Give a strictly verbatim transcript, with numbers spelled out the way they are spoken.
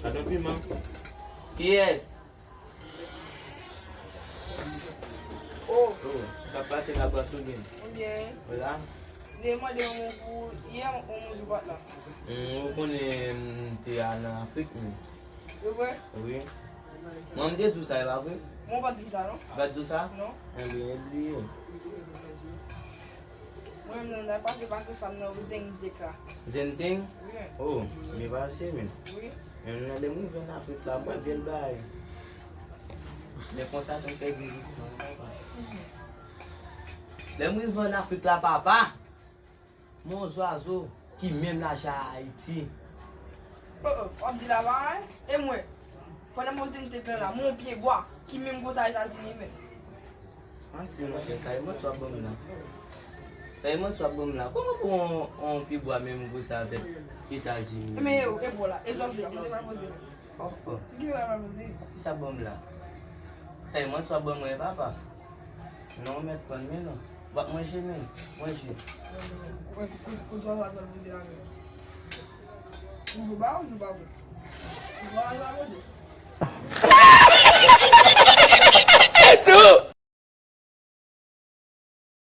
Sa nan piman. Kiyès? Oh. Oh, sa pase la bas ou gen? Ou byen? Ou la? Demande yon moun pou yè, yon moun di w pa t la. Hmm, ou konnen m te al nan Afrik, men. Se vre? Wi. Mwen, m te di w sa, e pa vre? Mwen pa di w sa, non? Ou pa di w sa? Non. Enben, e bliye. Mwen menm, nan pase pa Krispa m nan Zentek la. Zentek? Wi. Oh, byen pase, men. Wi. Men nan lè m rive an Afrik la, m wè bèl bagay. Men konsa tou m fè dezisman, papa. Lè m rive an Afrik la, papa, m wè yon zwazo ki menm laj a Ayiti. Oh, oh, w ap di la pa, en? E mwen, pandan m wè Zentek lan la, m wè yon pyebwa ki menm gwo sa Etazini, men. Manti, monchè, sa e manti w ap ban m la. Sa e manti w ap ban m la. Kòman pou yon, yon pyebwa menm gwo sa avèk Etazini? Men e, e bò la, e zòzou la, kote pa poze la? Oh, oh. Se ki pa poze? Ki sa ban m la? Sa e manti w ap ban mwen, papa? Non, mèt pran, men non. W ap manje, men. Manje. Kote, kote, kote zòzou la pral poze la, men? Ou dwe ba, ou dwe ba, bon. Ou dwe ba, ou dwe ba, bon.